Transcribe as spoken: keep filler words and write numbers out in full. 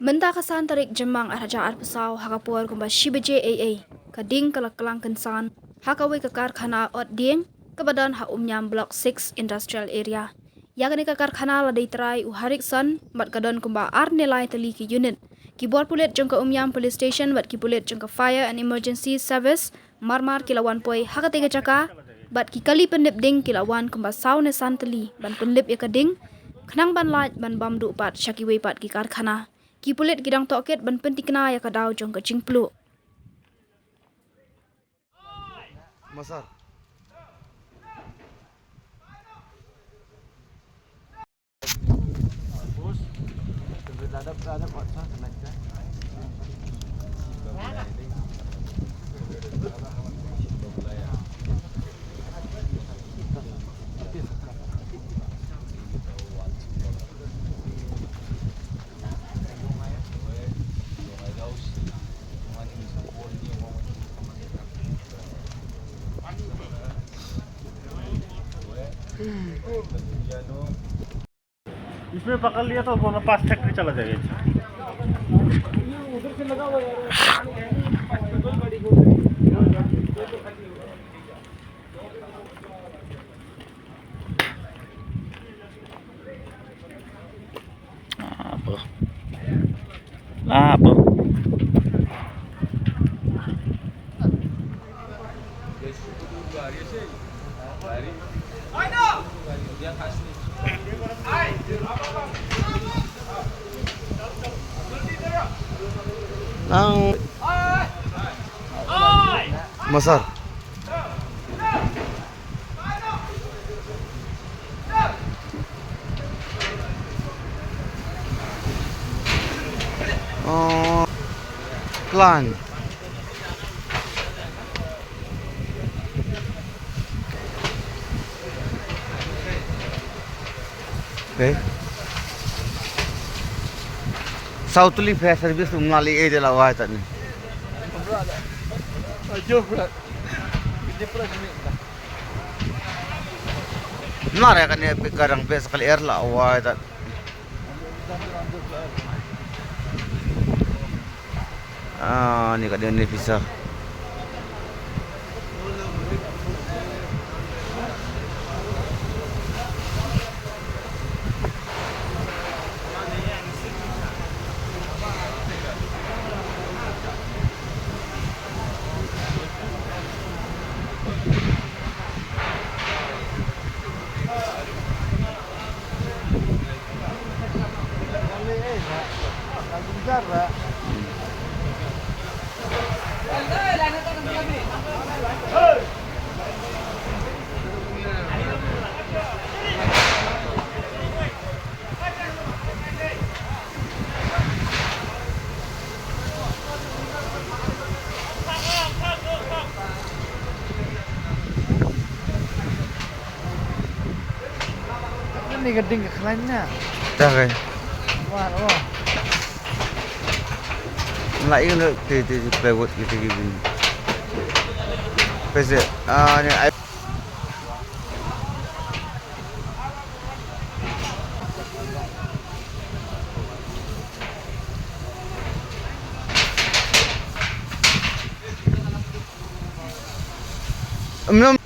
Mynta ka san tarik Jymmang ar hajar arphew saw ha ka por kumba shi baje eiei, ka ding ka la klang kynsan ha kawei ka karkhana ot dieng kaba don ha Umïam Block six Industrial Area. Ïa kane ka karkhana la dei trai u Harrison bad ka don kumba ar ne lai tylli ki unit. Ki bor pulit jong ka Umïam Police Station bad ki pulit jong ka Fire and Emergency Service mar mar ki la wan poi ha katei ka jaka bad ki kali pyndep ding ki la wan kumba saw ne san tylli ban pynlip ïa ka ding khnang ban lait ban bam duh pat sha kiwei pat ki karkhana. Ki pulit ki dang tohkit ban pynthikna ïa ka daw jong ka jingpluh. Masar. इसमें पकड़ लिया तो दोनों पास तक भी चला जाएगा। Apa? Apa? Nang Masar. Oh, Klan. Okay. Saw tylli fire service um lah leh ei de la wai tat ni. Nare kane pe karang pe sakal er la wai tat. Ah, ni kat dia ni pisah. Ni ka ding ka khlaiñ na. Dah kai. Wah, wah. Mlai ing le te te plywood ki te ki bin. Pese, ah, ni ai. Em, em.